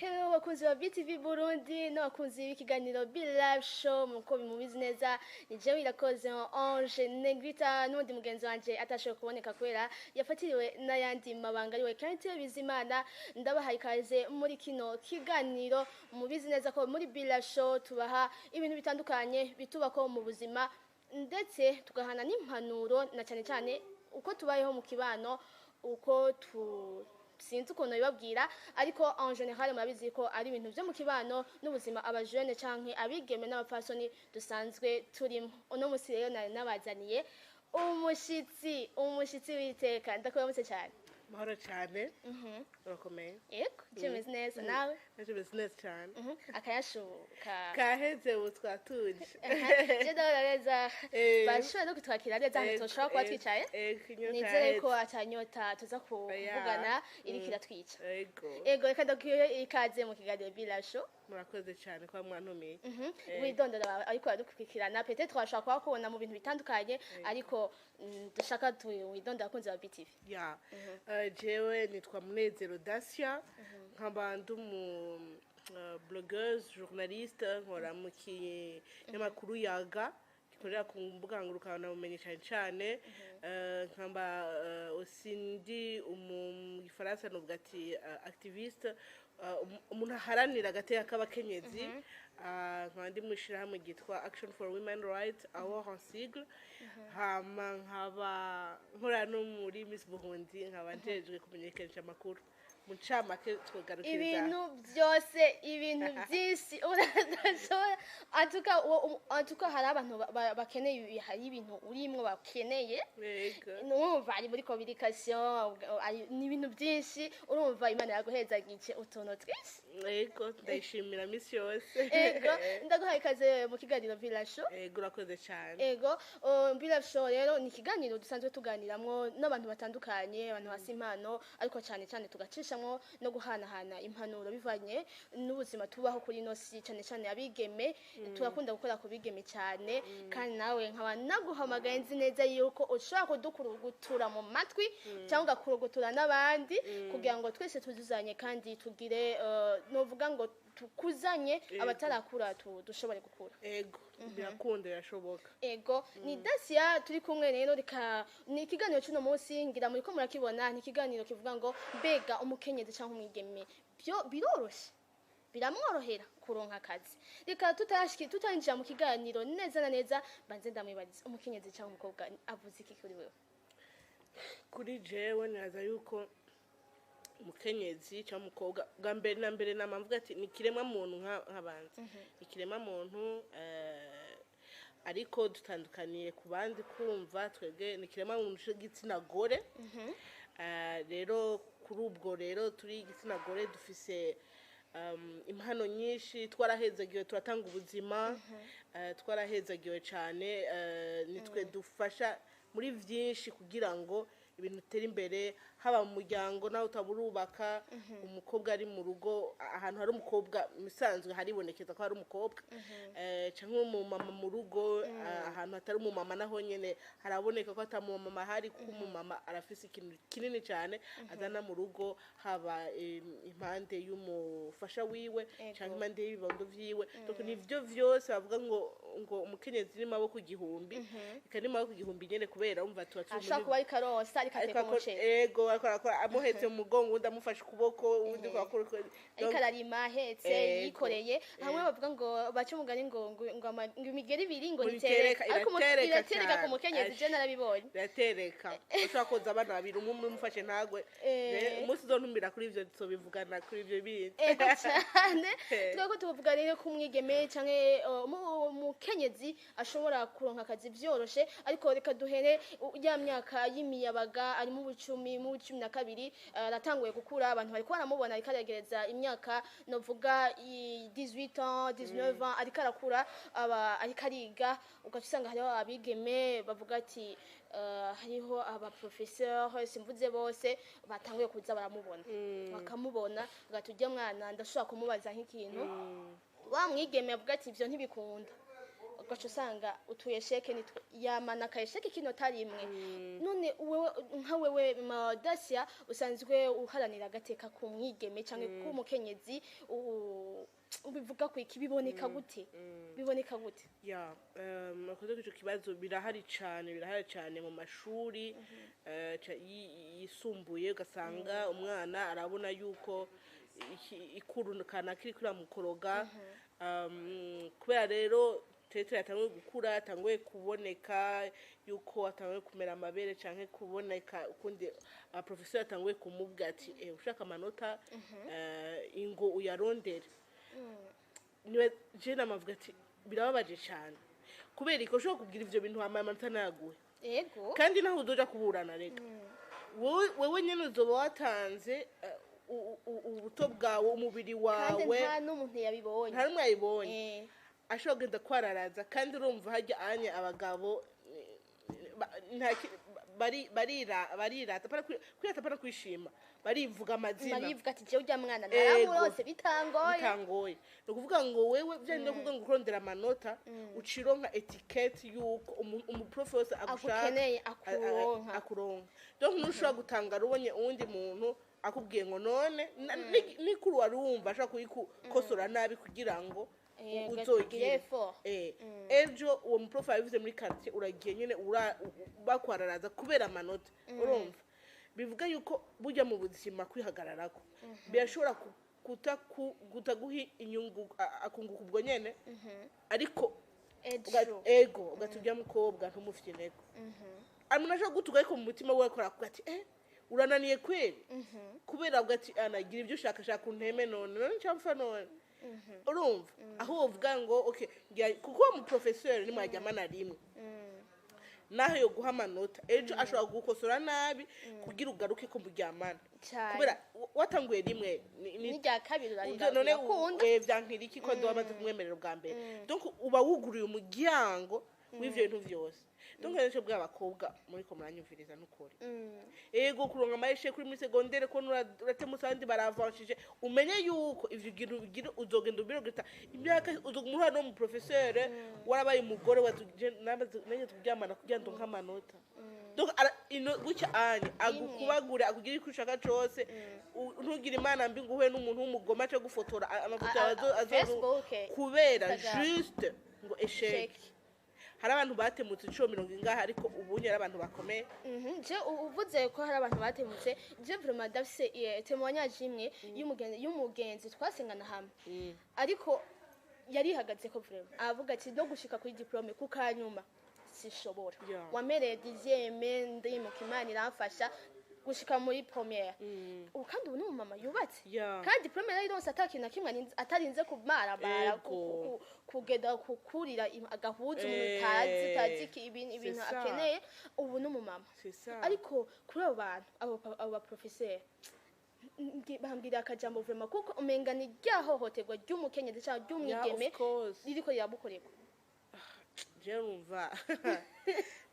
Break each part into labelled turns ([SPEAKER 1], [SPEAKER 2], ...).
[SPEAKER 1] Hello bakunzi ba BTV Burundi n'abakunzi b'ikiganiro Be Live Show, muko bimubizi neza ni jewe Irakoze Ange Negrita n'undi mugenzi wanje atashoboye kuboneka kubera yafatiriwe n'ayandi mabanga, ariwe Kente Bizimana. Ndabahaye ikaze muri kino kiganiro. Mubizi neza ko muri Be Live Show tubaha ibintu bitandukanye bitubako mu buzima, ndetse tugahana n'impanuro, na cyane cyane uko tubayeho mu kibano, uko tu sinzi ukuntu bibabwira, ariko en général murabizi ko ari ibintu byo mu kibano n'ubuzima abajene canke abigeme n'abapfasoni dusanzwe turimo. Uno musi rero nari nabazaniye umushitsi w'iteka. Ndakuramutse cyane.
[SPEAKER 2] Mahoro cyane, urakomeye?
[SPEAKER 1] Yego, je neza, nawe?
[SPEAKER 2] Naje meze neza cyane.
[SPEAKER 1] Akayashuka
[SPEAKER 2] kaheze, ubu twatuje.
[SPEAKER 1] Je ndabona neza. Bashoboye no kutwakira neza ahantu tushobora kuba twicaye.
[SPEAKER 2] Inyota
[SPEAKER 1] Nizere ko
[SPEAKER 2] yaheze.
[SPEAKER 1] atanyota tuza kuvugana iriko iratwica.
[SPEAKER 2] Ego.
[SPEAKER 1] Ego, reka ndakwiye ikaze mu kiganiro Be Live Show.
[SPEAKER 2] Murakoze cyane kuba mwantumiye.
[SPEAKER 1] Widondora ariko aradukurikirana, peut-être washobora kuba kubona mu bintu bitandukanye, ariko dushaka widondora abakunzi ba BTV.
[SPEAKER 2] Ya, jewe nitwa Munezero Dacia, nkaba ndi umu blogueuse journaliste, nkora mu kinyamakuru Yaga gikorera ku mbuga ngurukanabumenyi cyane cyane. Nkaba aussi ndi mu gifaransa novuga ati activiste, umuntu aharanira agateka k'abakenyezi. Nkaba ndi mu ishyirahamwe ryitwa Action for Women Rights, AWOR en sigle. Hama nkaba nkora no muri Miss Burundi, nkaba njejwe kumenyekanisha amakuru. Mu ncamake twogarukiriza.
[SPEAKER 1] Ibintu byose, ibintu byinshi udashobora, en tout cas hari abantu bakeneye hari ibintu urimwo bakeneye.
[SPEAKER 2] Yego.
[SPEAKER 1] Numva ari muri communication, ni ibintu byinshi. Urumva Imana yaguhezagiye utuntu twinshi.
[SPEAKER 2] Yego, ndayishimira misi yose.
[SPEAKER 1] Ego, ndaguhaye ikaze mu kiganiro Be Live Show.
[SPEAKER 2] Yego, urakoze cyane.
[SPEAKER 1] Ego, Be Live Show rero ni ikiganiro dusanzwe tuganiramwo n'abantu batandukanye, abantu bafise impano, ariko cyane cyane tugacishamwo no guhanahana impanuro bivanye n'ubuzima tubaho kuri ino si, cyane cyane abigeme. Turakunda gukora ku bigeme cyane, kandi nawe nkaba naguhamagaye nzi neza yuko ushobora kudukurugutura mu matwi cyangwa ugakurugutura n'abandi, kugira ngo twese tuzuzanye kandi tugire novuga ngo tukuzanye abatarakura, dushobore gukura.
[SPEAKER 2] Ego, birakunda, birashoboka.
[SPEAKER 1] Ego, ni Dacia turi kumwe rero. Reka ni ikiganiro cy'uno munsi, ngira muri ko murakibona, ni ikiganiro kivuga ngo mbega umukenyezi cyangwa umwigeme byo biroroshe, biramworohera kuronka akazi? Reka tutarashiki tutarinjira mu kiganiro neza na neza, banze ndamwibariza: umukenyezi cyangwa umukobwa avuze iki kuri wewe?
[SPEAKER 2] Kuri jewe nibaza yuko umukenyezi cyangwa umukobwa, bwa mbere na mbere namvuga ati ni ikiremwa muntu nk'abandi, ikiremwa muntu, ariko dutandukaniye ku bandi kumva twebwe ni ikiremwa muntu c'igitsina gore. Rero kuri ubwo rero turi igitsina gore, dufise impano nyinshi, twarahezagiwe, turatanga ubuzima, twarahezagiwe cyane, nitwe dufasha muri byinshi kugira ngo ibintu bitere imbere, haba mu muryango nawe utaba urubaka. Umukobwa ari mu rugo, ahantu hari umukobwa musanzwe haribonekeza ko hari umukobwa, canke umumama mu rugo, ahantu hatari umumama naho nyene haraboneka ko atamumama ahari, kuko umumama arafise ikintu kinini cyane azana mu rugo, haba impande y'umufasha wiwe canke impande y'ibibondo vyiwe. Donc nivyo vyose bavuga ngo umukenyezi ni maboko igihumbi, eka ni maboko igihumbi nyene, kubera umva tuba turi
[SPEAKER 1] Ashobora kuba ariko aronsa, ariko
[SPEAKER 2] ariko
[SPEAKER 1] ateka umuceri.
[SPEAKER 2] Ego, ariko arakora amuhetse mu mugongo, uwundi amufashe ukuboko, uwundi akora
[SPEAKER 1] Ariko ararima ahetse, yikoreye. Hamwe bavuga ngo baca umugani ngo imigeri ibiri ngo
[SPEAKER 2] Ngo
[SPEAKER 1] nitereka,
[SPEAKER 2] nitereka,
[SPEAKER 1] ariko
[SPEAKER 2] iratereka
[SPEAKER 1] iratereka ku
[SPEAKER 2] cyane.
[SPEAKER 1] mukenyezi, je
[SPEAKER 2] Ash.
[SPEAKER 1] narabibonye.
[SPEAKER 2] Biratereka, ushobora koza abana babiri, umwe umwe umufashe ntagwe. Umunsi uzontumira kuri ivyo tuzobivugana kuri ivyo bindi.
[SPEAKER 1] Ego cyane. Twebwe tuvuga rero ko umwigeme canke umukenyezi ashobora kuronka akazi vyoroshe, ariko reka duhere ya myaka y'imiyabaga, ari mu bucumi, mu 12, aratanguye gukura, abantu bariko baramubona, ariko aregereza imyaka novuga 18 ans, 19 ans, ariko arakura, aba ariko ariga, ugaca usanga hariho abigeme bavuga ati hariho aba professeur, simvuze bose, batanguye kuza baramubona, bakamubona bagati ujya mwana ndashobora kumubaza nk'ikintu. Wa mwigeme avuga ati ivyo ntibikunda. Ugaca usanga utuye échec nitwe yamana aka échec k'inota rimwe. None wewe, nka wewe Madasia, usanzwe uharanira agateka ku mwigeme canke k'umukenyezi, ubivuga ku iki? Biboneka gute? Biboneka gute?
[SPEAKER 2] Ya, akoze ico kibazo. Birahari cane, birahari cane mu mashuri yisumbuye. Ugasanga umwana arabona yuko ikuru kanaka iriko iramukoroga. Kubera rero tete yatanguye gukura, yatanguye kuboneka yuko atanguye kumera amabere canke kuboneka ukundi, abaprofeseri yatanguye kumubwira ati: "Ushaka amanota, ingo uyarondere." Niwe je namavuga ati birababaje cyane, kubera iko ushobora kugira ivyo bintu hama amanota nayaguhe. Kandi naho uzoja kuburana, reka wewe nyene uzoba watanze ubuto bwawe, umubiri
[SPEAKER 1] Kandi
[SPEAKER 2] wawe.
[SPEAKER 1] nta n'umuntu yabibonye.
[SPEAKER 2] Nta n'umwe yabibonye. Ashobora kugenda kwararaza. Kandi urumva hajya anye abagabo barirata, kwirata, pana kwishima, barivuga amazina.
[SPEAKER 1] Barivuga ati: "Jewe urya mwana
[SPEAKER 2] Ego.
[SPEAKER 1] naramurose bitangoye."
[SPEAKER 2] Bitangoye. Ni ukuvuga ngo wewe bya no kuvuga ngo kurondera amanota, ucironka étiquette yuko umuprof wese agushaka
[SPEAKER 1] agukeneye akuronka.
[SPEAKER 2] Akuronka. Donc ntushobora gutangara ubonye uwundi muntu akubwiye ngo none nikuru wari wumva ashobora kuyikosora nabi kugira ngo
[SPEAKER 1] ugire
[SPEAKER 2] uzogire
[SPEAKER 1] effort.
[SPEAKER 2] Ejo uwo muprof yabivuze muri quartier, uragiye nyene bakwararaza kubera amanota. Urumva bivuga yuko burya mu buzima kwihagararako birashobora kutaguha inyungu, akunguka ubwo nyene, ariko
[SPEAKER 1] ejo
[SPEAKER 2] ego ugatubya mukobwa ntumufite intego. Umuntu ashobora gutuka, ariko mu mutima we akora avuga ati: "Urananiye kweri," kubera avuga ati: "Anagira ibyo ushaka, shaka unteme none, none ncamfa none." Urumva aho wovuga ngo okay, kuko uwo muprofeseri nimwajyamana rimwe, naho yo guha amanota, ejo ashobora gukosora nabi kugira ugaruke ko muryamana.
[SPEAKER 1] Cyane.
[SPEAKER 2] Kubera watanguye rimwe
[SPEAKER 1] n'irya kabiri urarira
[SPEAKER 2] none
[SPEAKER 1] urakunda.
[SPEAKER 2] Vyankira iki ko wamaze kumwemerera ubwa mbere? Donc uba wuguruye umuryango w'ivyo bintu vyose. Donc rero bwa bakobwa muri ko muranyumviriza, n'ukuri, ego kuronka ama échecs kuri muri secondaire, ko uratemutse abandi baravanshije, umenye yuko ivyo bintu bigira uzogenda ubirogeta imyaka, uzoguma no mu professeur warabaye umugore nanye turyamana kugira ngo nk'amanota. Donc ino gutya anye agukubagure, akugira icyo ushaka cose, ntugire imana mbi ngo uhure n'umuntu w'umugoma cyo gufotora amafoto yawe
[SPEAKER 1] Facebook,
[SPEAKER 2] kubera
[SPEAKER 1] Instagram.
[SPEAKER 2] juste ngo échec.
[SPEAKER 1] Échec.
[SPEAKER 2] Hari abantu batemutse inshuro mirongo ingahe, ariko ubunye ari abantu bakomeye.
[SPEAKER 1] Je uvuze ko hari abantu batemutse, je vraiment ndafise témoignage imwe y'umugenzi twasengana hamwe, ariko yarihagaze ko vraiment avuga ati: "No gushika kuri diplôme ku kanyuma sishobora." Wamereye dixième, ndimuka, Imana iramfasha gushika muri première. Ubu kandi ubu ni umumama yubatse. Kandi diplôme yari ata kintu na kimwe atarinze kumaramara kugenda kukurira agahuzu umuntu utazi ibintu
[SPEAKER 2] C'est ça.
[SPEAKER 1] akeneye. Ubu ni umumama.
[SPEAKER 2] C'est ça.
[SPEAKER 1] Ariko kuri abo bantu, abo baprofeseri bambwira akajambo vraiment, kuko umenga ni rya hohoterwa ry'umukenyezi cyangwa ry'umwigeme
[SPEAKER 2] Yeah, of course.
[SPEAKER 1] ririko riramukorerwa.
[SPEAKER 2] Je numva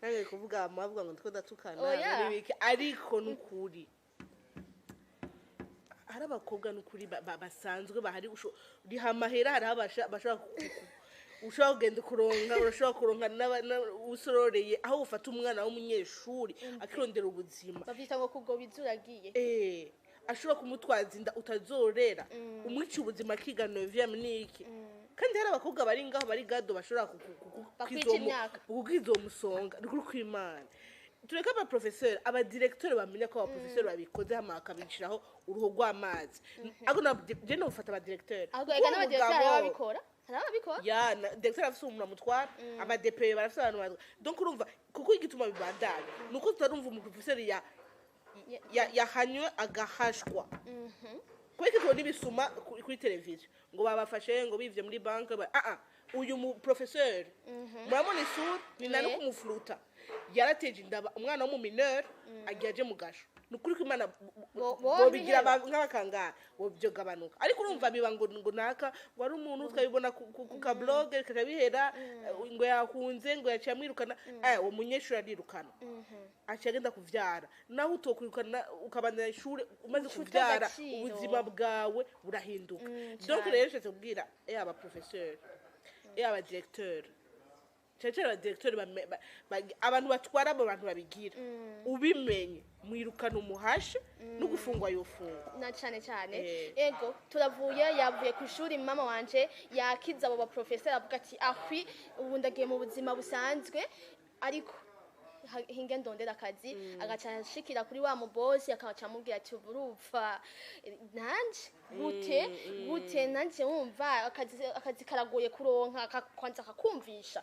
[SPEAKER 2] nange kuvuga mavuga ngo ndiko ndatukana
[SPEAKER 1] Oya.
[SPEAKER 2] muri biki, ariko nukuri hari abakobwa nukuri basanzwe bahari riha amahera, hariho bashobora ushobora kugenda kuronka, urashobora kuronka usororeye aho ufata umwana w'umunyeshuri akirondera ubuzima.
[SPEAKER 1] Bavyita ngo kugoba izuragiye.
[SPEAKER 2] Ashobora kumutwaza inda utazorera, umwica ubuzima akiga neuvième niki. Kandi hari abakobwa bari ngaho bari gado bashobora
[SPEAKER 1] Bakwica imyaka.
[SPEAKER 2] kukiza uwo musonga. Ni ukuri kw'Imana, tureke abaprofeseri, abadirekiteri bamenya ko abaprofeseri babikoze hama bakabiciraho uruhu rw'amazi. Ariko je nofata abadirekiteri.
[SPEAKER 1] Ahubwo ega n'abadirekiteri hari ababikora, hari ababikora.
[SPEAKER 2] Ya, directeur afise umuntu amutwara, abaDP barafise abantu batwara. Donc urumva kuko igituma bibandanya nuko tutarumva umuprofeseri ya yahanywe agahashwa. Kubera ko tubona ibisuma kuri televiziyo ngo babafashe ngo bivye muri banke, uyu mu professeur murabona isura ni nani kumufluta, yarateje indaba umwana w'umu mineur agiye aje mu gasho. Ni ukuri ko Imana bobigira
[SPEAKER 1] bohera.
[SPEAKER 2] Nk'abakangara byogabanuka, ariko urumva biba ngo naka ngo ari umuntu twabibona ku ka blog bikaja bihera, ngo yakunze ngo yaciye amwirukana. Uwo munyeshuri arirukana, aciye agenda kuvyara. Naho utokwirukana ukabandanya ishuri umaze
[SPEAKER 1] Uca uta
[SPEAKER 2] kuvyara,
[SPEAKER 1] agaciro.
[SPEAKER 2] ubuzima bwawe burahinduka. Donc
[SPEAKER 1] Cane.
[SPEAKER 2] rero nshatse kubwira yaba professeur, yaba directeur. Cyane cyane abadirektori, abantu batwara abo bantu babigira, ubimenye mwirukana umuhashe no gufungwa yofungwa.
[SPEAKER 1] Na cyane cyane.
[SPEAKER 2] Eh.
[SPEAKER 1] Ego, turavuye, yavuye ku ishuri, mama wanje yakiza abo baprofeseri, avuga ati: "Ahwi, ubu ndagiye mu buzima busanzwe, ariko hinge ndondera akazi." Agaca ashikira kuri wa mubosi, akaca amubwira ati: "Ubu urupfa nanje gute gute nanje wumva akazi karagoye kuronka." Kwanza akakumvisha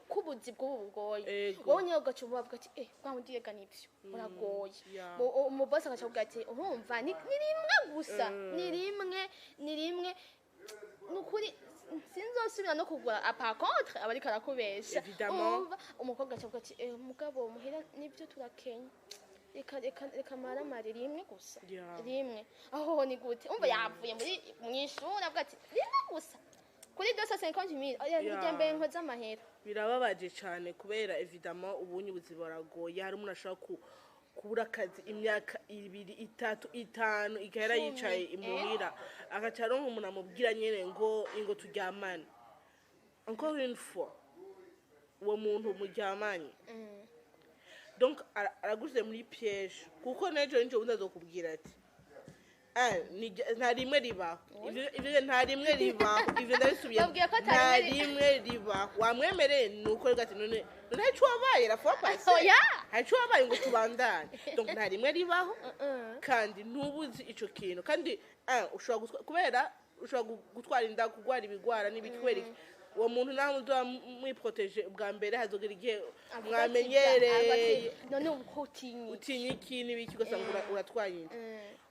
[SPEAKER 1] k'ubuzi bw'ubu bugoye.
[SPEAKER 2] Ego.
[SPEAKER 1] Wowe nyine ugaca ubavuga ati: "Eh, wa wundi yega nibyo, uragoye." Umubosi agaca avuga ati: "Urumva ni rimwe gusa, ni rimwe, ni rimwe, ni ukuri sinzosubira no kugura." Ah, par contre aba ariko arakubesha.
[SPEAKER 2] Évidemment.
[SPEAKER 1] Umva, umukobwa aca avuga ati: "Eh, mugabo muhira nibyo turakenya, reka reka reka maramare rimwe gusa." Rimwe aho ni gute? Umva, yavuye muri mu ishuri avuga ati: "Rimwe gusa kuri 250 000, oya." Nijya mbere nkoze amahera.
[SPEAKER 2] Birababaje cyane kubera évidemment ubunye ubuzima buragoye. Hari umuntu ashobora kubura akazi imyaka 2, 3, 5 igahera.
[SPEAKER 1] 10.
[SPEAKER 2] Yicaye imuhira, agaca aronka umuntu amubwira nyene ngo ingo turyamane. Encore une fois, uwo muntu muryamanye, donc aragushyize muri piège, kuko n'ejo n'ejo bundi azokubwira ati: "Ah, nta rimwe ribaho." Ivyo nta rimwe ribaho, ivyo ndabisubiye.
[SPEAKER 1] Babwiye ko ata
[SPEAKER 2] nta
[SPEAKER 1] rimwe
[SPEAKER 2] rimwe ribaho. Wamwemereye nuko rero ati: "None none hari ico wabaye la fois passée?"
[SPEAKER 1] Oya.
[SPEAKER 2] Hari ico wabaye ngo tubandanye? Donc nta rimwe ribaho. Kandi ntubuzi ico kintu. Kandi ushobora kubera ushobora gutwara inda, kugwara ibigwara n'ibiki. Kubera iki? Uwo muntu nawe muzoba mwiproteje bwa mbere, hazogera igihe
[SPEAKER 1] Avuga ati,
[SPEAKER 2] mwamenyereye.
[SPEAKER 1] None ubu ko utinye?
[SPEAKER 2] Utinya iki n'ibiki, ugasanga uratwaye inda.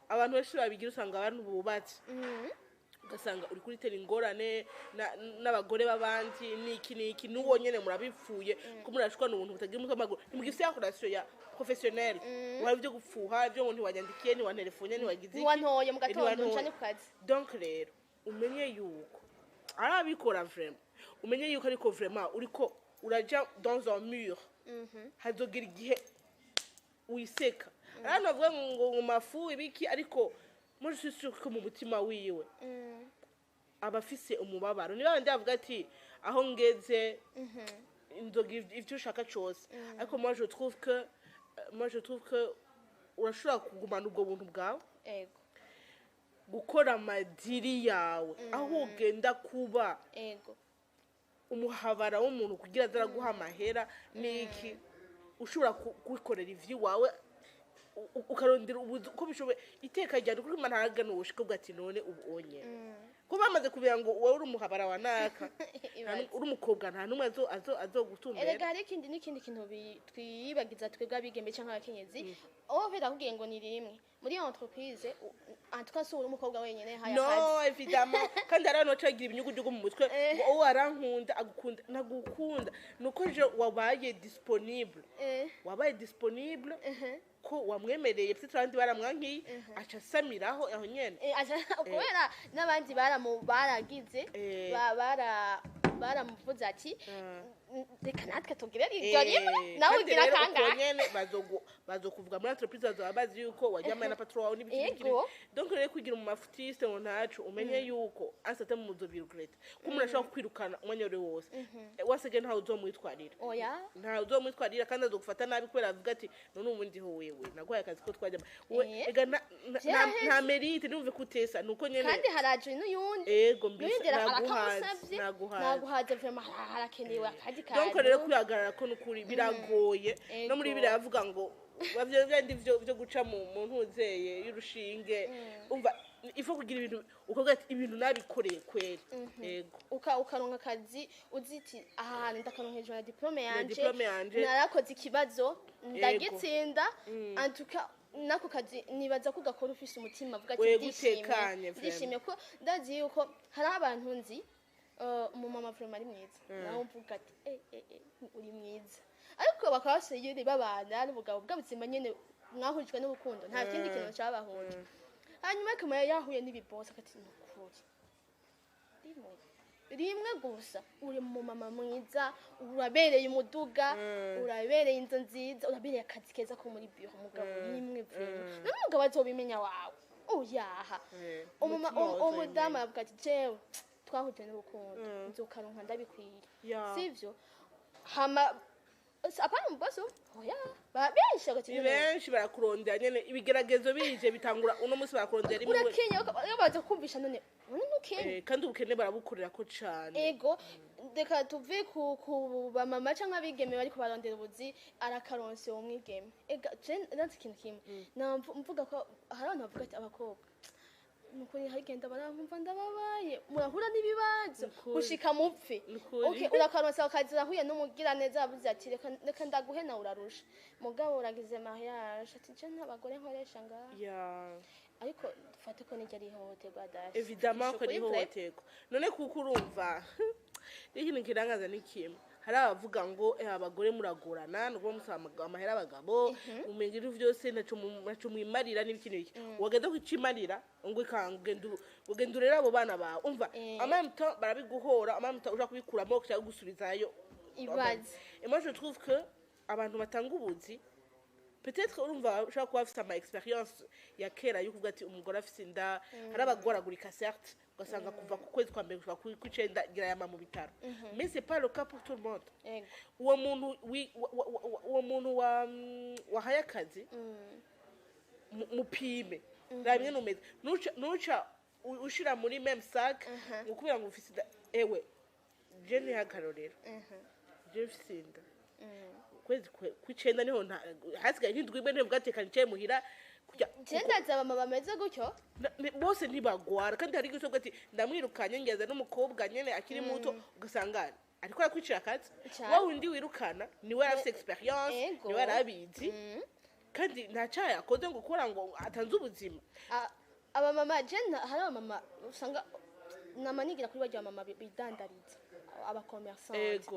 [SPEAKER 2] Abantu benshi babigira, usanga abantu bubatse, ugasanga uri kuritera ingorane n'abagore b'abandi n'iki n'iki, n'uwo nyene murabipfuye ko murashwana ubuntu butagira umutwe w'amaguru, ntimugifise ya relation ya professionnel. Wari ibyo gupfuha, ibyo ngo ntiwanyandikiye, ntiwantelefone, ntiwagize iki.
[SPEAKER 1] Ntiwantoye mu gatondo.
[SPEAKER 2] Ntiwantoye.
[SPEAKER 1] Ncane ku kazi.
[SPEAKER 2] Donc rero umenye yuko arabikora vraiment, umenye yuko ariko vraiment uriko uraja dans un mur. Hazogera igihe wiseka. Abantu bavuga ngo mafu ibiki, ariko moi je suis sûre ko mu mutima wiwe aba afise umubabaro. Niba bandi bavuga ati: "Aho ngeze inzoga ivyo ushaka cose", ariko moi je trouve que urashobora kugumana ubwo buntu bwawe, gukora amadiri yawe, aho ugenda kuba umuhabara w'umuntu kugira aze araguha amahera n'iki. Ushobora kwikorera ivy'iwawe, ukarondera ubuzi uko bishoboye iteka ryane, kuko Imana ntaragana ubushike bwa ati: "None ubu onye ko bamaze kubira ngo wowe uri umuhabara wa naka?"
[SPEAKER 1] Ibaze.
[SPEAKER 2] Uri umukobwa, nta n'umwe azogutumbera.
[SPEAKER 1] Erega hari ikindi n'ikindi kintu twiyibagiza twebwe abigeme canke abakenyezi. Aho birakubwiye ngo ni rimwe muri iyo entreprise, en tout cas si uri umukobwa wenyene haye
[SPEAKER 2] No,
[SPEAKER 1] akazi.
[SPEAKER 2] évidemment. Kandi hari abantu baca bagira ibinyugunyugu mu mutwe ngo: "Uwo arankunda." Agukunda ntagukunda, nuko je wabaye disponible. Wabaye disponible ko wamwemereye, peut-être abandi baramwankiye, aca asamiraho aho nyene.
[SPEAKER 1] Kubera n'abandi baragize baramuvuze ati: "Reka natwe tugire iryo rimwe nawe."
[SPEAKER 2] Kandi
[SPEAKER 1] Ugira
[SPEAKER 2] rero uko
[SPEAKER 1] kangahe?
[SPEAKER 2] nyene bazokuvuga muri entreprise, bazoba bazi yuko wajyamanye na patron wawe n'ibiki n'ibiki. Donc rero kugira mu mafutiste ngo ntaco, umenye yuko ansate mu muzobiregrette, ko umuntu ashobora kwirukana umwanya wari wose. Wasege ntawe uzomwitwarira.
[SPEAKER 1] Oya.
[SPEAKER 2] Ntawe uzomwitwarira, kandi azogufata nabi kubera avuga ati: "None ubundi ho wewe naguhaye akazi ko twajyama we." Ega
[SPEAKER 1] Vyaheze.
[SPEAKER 2] nta mérite, numve kutesa nuko nyene.
[SPEAKER 1] Kandi haraje n'uyundi.
[SPEAKER 2] Ego mbisa.
[SPEAKER 1] N'uyundi
[SPEAKER 2] Naguhaze.
[SPEAKER 1] arakamusavye.
[SPEAKER 2] Naguhaze.
[SPEAKER 1] Naguhaze vraiment, harakenewe akandi
[SPEAKER 2] Donc
[SPEAKER 1] kantu.
[SPEAKER 2] rero kwihagarara ko nukuri biragoye no muri biriya bavuga ngo bavyo byandi vyo guca mu ntuzeye y'urushinge. Umva, ifo kugira ibintu ukavuga ati: "Ibintu nabikoreye kweri." Ego.
[SPEAKER 1] Ukaronka akazi uzi iti: "Aha hantu ndakaronka hejuru na diplôme yanje."
[SPEAKER 2] Diplôme yanje.
[SPEAKER 1] Narakoze ikibazo ndagitsinda. En tout cas nako kazi nibaza ko ugakora ufise umutima avuga ati:
[SPEAKER 2] Wego,
[SPEAKER 1] "Ndishimye."
[SPEAKER 2] utekanye, vraiment.
[SPEAKER 1] Ndishimye ko ndazi yuko hari abantu nzi, umumama vraiment ari mwiza, nawe mvuga ati: "Eh eh eh, uri mwiza", ariko bakaba basigaye babana n'ubugabo bw'ubuzima nyene mwahurijwe n'urukundo, nta kindi kintu cabahuje. Hanyuma akaba yahuye n'ibibosi akati: "Nukuri rimwe rimwe gusa, uri umumama mwiza, urabereye umuduga, urabereye inzu nziza, urabereye akazi keza ko muri biro, umugabo rimwe vraiment." None umugabo azobimenya wawe uyaha?
[SPEAKER 2] Umutima wawe.
[SPEAKER 1] Umudamu aravuga ati: "Jewe twahuje n'urukundo, nzokaronka ndabikwiye." Sivyo? Hama apana umubosi, oya, benshi bagati
[SPEAKER 2] Ni benshi barakurondera nyene. Ibigeragezo bije bitangura uno munsi, barakurondera rimwe.
[SPEAKER 1] Urakenya, baza kumvisha none none ntukenya.
[SPEAKER 2] Kandi ubukene barabukorera ko cane.
[SPEAKER 1] Ego, reka tuve ku bamama canke abigeme bariko barondera ubuzi, arakaronse uwo mwigeme. Ega je nanze ikintu kimwe. Mvuga ko hari abantu bavuga ati abakobwa nukuri harigenda barankumva, ndababaye, murahura n'ibibazo
[SPEAKER 2] Nukuri.
[SPEAKER 1] gushika mupfe.
[SPEAKER 2] Nukuri.
[SPEAKER 1] Okay, urakaronsa akazi, urahuye n'umugiraneza, yavuze ati reka reka ndaguhe, nawe urarusha, mugabo uragize mariage, ati je nta bagore nkoresha ngaha. Ariko dufate ko niryo ari ihohoterwa dasi.
[SPEAKER 2] Évidemment ko ari ihohoterwa. None kuko urumva ikintu kirangaza ni kimwe, hari abavuga ngo abagore muragorana, nuko musaba amahera abagabo, umenga ibintu byose ntaco mwimarira n'ibiki n'ibiki. Wagenda kucimarira ngo ugenda urere abo bana bawe, umva, en même temps barabiguhora, en même temps uja kubikuramo cyangwa gusubizayo.
[SPEAKER 1] Ibaze.
[SPEAKER 2] Et moi je trouve que abantu batanga ubuzi, peut-être urumva ushobora kuba afise ama expérience ya kera yo kuvuga ati umugore afise inda hari abagoragurika, certes, ugasanga kuva ku kwezi kwa mbere gushika kw'icenda gira yama mu bitaro, mais c'est pas le cas pour tout le monde. Uwo muntu uwo muntu wahaye akazi, mupime, raba ingene umeze. Ntuca ushira muri même sac ngo kubera ngo ufise inda. Ewe, je niha akarorero, je mfise inda ukwezi kw'icenda niho hasigaye nk'indwi imwe, ntivuga ati reka nicaye muhira
[SPEAKER 1] Je ndazi abamama bameze gutyo.
[SPEAKER 2] Bose ntibagwara, kandi hari igihe ati ndamwirukanye, ngeza n'umukobwa nyene akiri muto, ugasanga ariko arakwicira akazi.
[SPEAKER 1] Cane.
[SPEAKER 2] Wa wundi wirukana niwe yari afise expérience, niwe yari abizi, kandi nta cyaha yakoze ngo ukora ngo atanze ubuzima.
[SPEAKER 1] Abamama je hari abamama usanga nama nigira kuri barya bamama bidandariza, abacommerçant.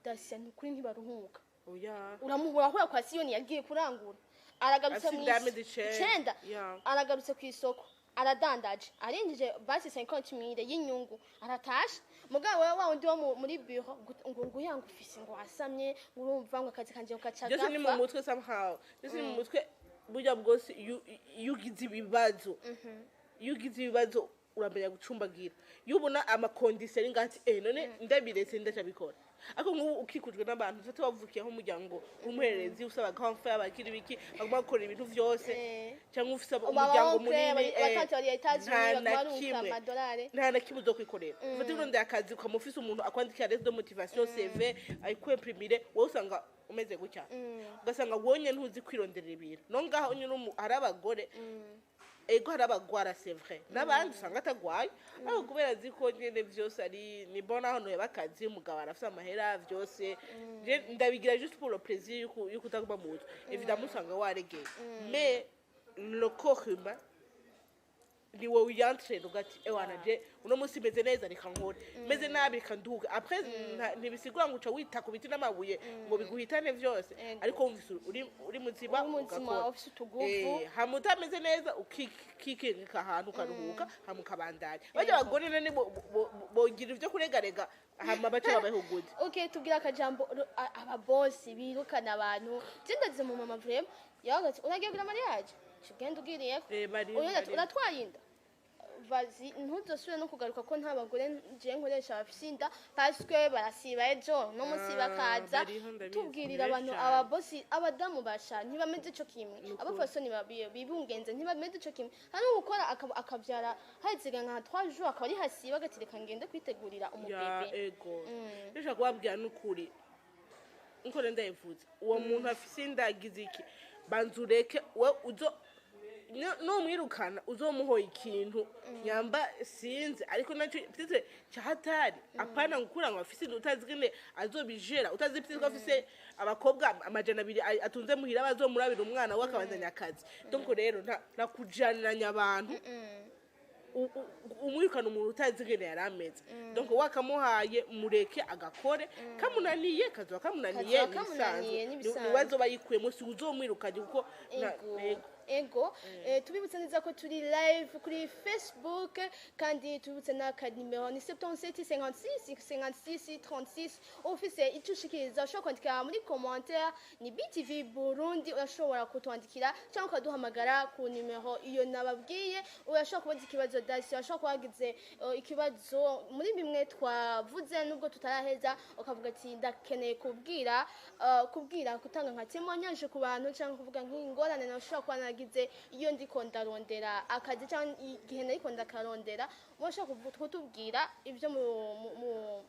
[SPEAKER 1] Dasia, ni ukuri ntibaruhuka.
[SPEAKER 2] Oya.
[SPEAKER 1] Uramuhura ahura kwa Siyoni yagiye kurangura, aragarutse
[SPEAKER 2] Afise
[SPEAKER 1] mu
[SPEAKER 2] inda y'amezi icenda.
[SPEAKER 1] Icenda. Aragarutse ku isoko, aradandaje, arinjije basi 50 mille y'inyungu, aratashe. Mugabo wewe wa wundi wo muri bureau ngo yanga ufise ngo wasamye, ngo urumva ngo akazi kanje kaca
[SPEAKER 2] Byose ni mu
[SPEAKER 1] gapfa.
[SPEAKER 2] mutwe somehow, byose ni mu mutwe. Burya bwose iyo ugize ibibazo uramenya gucumbagira. Iyo ubona amaconditions ari ngaho ati none ndabiretse ndacabikora. Ariko nk'ubu ukikujwe n'abantu ufite wavukiyeho umuryango w'umuhererezi usaba grand frère, abakiri biki bagomba gukora ibintu vyose, cyangwa ufise umuryango munini,
[SPEAKER 1] abatante bari Etats-Unis
[SPEAKER 2] nta na
[SPEAKER 1] baguma barunka
[SPEAKER 2] kimwe.
[SPEAKER 1] amadolari.
[SPEAKER 2] Nta na kimwe uzokwikorera. Ufate urondeye akazi, ukaba ufise umuntu akwandikira lettre de motivation, CV, ayikwimprimire, wowe usanga umeze gutya, ugasanga wonye ntuzi kwironderera ibintu. No ngaho nyine hari abagore, ego, hari abagwara, c'est vrai, n'abandi usanga atagwaye, ariko kubera azi ko nyene vyose ari ni bon, aho noheba akazi, umugabo arafise amahera, vyose je ndabigira juste pour le plaisir yuko utaguma mu nzu. Évidemment usanga waregeye, mais le corps humain ni wowe uyantrena, ugati ewana je uno munsi meze neza, reka nkore, meze nabi, reka nduge. Après ntibisigura ngo uca wita ku biti n'amabuye ngo biguhitane vyose. Ariko wumvise uri muzima,
[SPEAKER 1] Uri muzima,
[SPEAKER 2] ugakora.
[SPEAKER 1] ufise utuguvu.
[SPEAKER 2] Hama utameze neza, ukikingika ahantu, ukaruhuka, hama ukabandanya. Barya abagore none bogira ivyo kuregarega, hama bace babahuguze.
[SPEAKER 1] Okay, tubwira akajambo ababosi birukana abantu. Je ndazi mu mama vraiment yabaga ati uragiye kugira mariage, ugenda ugiriyeko. Uyu ati uratwaye inda, vazi, ntuzosubire no kugaruka ko nta bagore je nkoresha bafise inda, parce que barasiba ejo no munsi
[SPEAKER 2] Ah,
[SPEAKER 1] bakaza.
[SPEAKER 2] bariho, ndabizi,
[SPEAKER 1] Tubwirira
[SPEAKER 2] ni
[SPEAKER 1] abantu
[SPEAKER 2] benshi cane.
[SPEAKER 1] ababosi, abadamu basha ntibameze ico kimwe,
[SPEAKER 2] Nukuri.
[SPEAKER 1] abafasoni bibungenze ntibameze ico kimwe. Hari ugukora akavyara haziga nka 3 jours, akaba ari hasiba, agatireka ngende kwitegurira
[SPEAKER 2] Ya.
[SPEAKER 1] umubebe.
[SPEAKER 2] Ego, ndashaka kubabwira n'ukuri, nko rero ndayivuze, uwo muntu afise inda agize iki, banza ureke. We uzo numwirukana uzomuhoye ikintu nyamba sinzi, ariko nacyo peut-être cyahatari. Apana gukura ngo afise inda utazi ingene azobijera, utazi peut-être ko afise abakobwa 200 atunze muhira bazomurabira umwana we, akabandanya akazi. Donc rero nta kujaniranya abantu. Umwirukana umuntu utazi ingene yari ameze. Donc wakamuhaye, mureke agakore, kamunaniye kazoba kamunaniye.
[SPEAKER 1] Kazoba kamunaniye,
[SPEAKER 2] nibisanzwe.
[SPEAKER 1] Nibisanzwe.
[SPEAKER 2] Niwe azoba yikuyemo, si uzomwirukanye kuko
[SPEAKER 1] Ego.
[SPEAKER 2] Ego.
[SPEAKER 1] Ego, tubibutse neza ko turi live kuri Facebook, kandi tubibutse n'akanimero ni 77 56 56 36. Ufise icyo ushikiriza, ushobora kwandika muri commentaire, ni BTV Burundi. Urashobora kutwandikira cyangwa ukaduhamagara ku nimero iyo nababwiye. Urashobora kubaza ikibazo dasi, urashobora kuba wagize ikibazo muri bimwe twavuze nubwo tutaraheza, ukavuga ati ndakeneye kubwira, gutanga nka témoignage ku bantu, cyangwa kuvuga nk'ingorane nashobora kuba nagize iyo ndiko ndarondera akazi, cyangwa igihe nariko ndakarondera. Murashobora kutubwira ibyo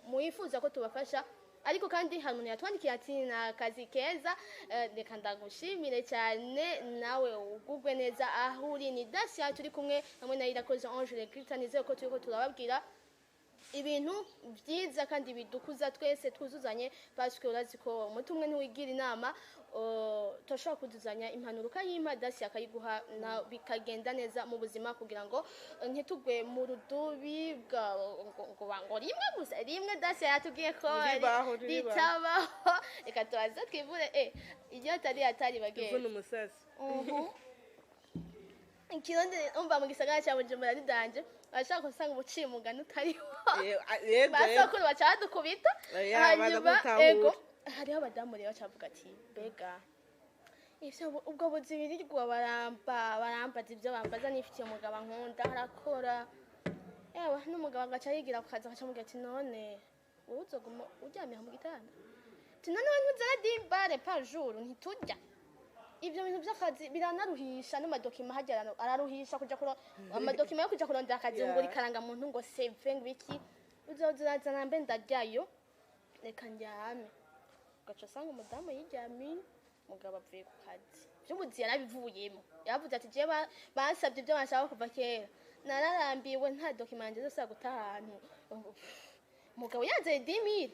[SPEAKER 1] mwifuza ko tubafasha. Ariko kandi hari umuntu yatwandikiye ati ni akazi keza. Reka ndagushimire cyane, nawe ugubwe neza aho uri. Ni Dacia turi kumwe hamwe na Irakoze Ange Grita. Nizeye ko turiko turababwira ibintu byiza kandi bidukuza twese, twuzuzanye, parce que urazi ko umuti umwe ntiwigira inama. Turashobora kuzuzanya impanuro, ukayimpa Dasi akayiguha, na bikagenda neza mu buzima, kugira ngo ntitugwe mu rudubi bwa ngo rimwe gusa rimwe. Dasi yatubwiye ko
[SPEAKER 2] Ntiribaho, ntiribaho.
[SPEAKER 1] ritabaho. Reka tubaze twivure iyo atari atari bagenzi.
[SPEAKER 2] Tuvuna umusasi.
[SPEAKER 1] Ikirundi umva mu gisagara cya Bujumbura ni danger, bashaka gusanga ubuciye umugani utariho.
[SPEAKER 2] Yego.
[SPEAKER 1] Basokuru baca badukubita.
[SPEAKER 2] Oya, baza
[SPEAKER 1] Hanyuma
[SPEAKER 2] gutahura.
[SPEAKER 1] ego, hariho abadamu rero bacavuga ati mbega ivyo ubwo buzi birirwa barambaza ibyo bambaza, nifitiye umugabo nkunda, arakora. Ewe, n'umugabo agaca yigira ku kazi, agaca amubwira ati none wowe uzoguma uryamye aho mu gitanda? Ati none we ntuzana 10 balles par jour? Ntiturya? Ibyo bintu by'akazi biranaruhisha, n'ama documents hajya araruhisha, kuja kuro ama documents yo kuja kurondera akazi, ngo ikarangamuntu, ngo CV, ngo iki, uzoza urazana, mbe ndaryayo, reka ndyame. Ugaca usanga umudamu yiryamiye, umugabo avuye ku kazi, by'ubuzi yarabivuyemo, yaravuze ati jewe bansabye ibyo banshaka kuva kera, nararambiwe, nta document yanjye zose guta ahantu. Umugabo yazeye 10 000,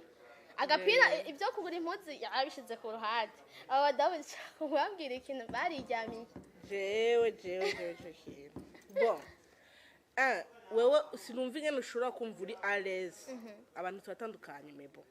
[SPEAKER 1] agapira, ibyo kugura impuzu yarabishize ku ruhande. Aba badamu kubabwira ikintu, bariryamiye.
[SPEAKER 2] Jewe ico kintu, bon, wewe sinumva ingene ushobora kumva uri à l'aise. Abantu turatandukanye, mais bon,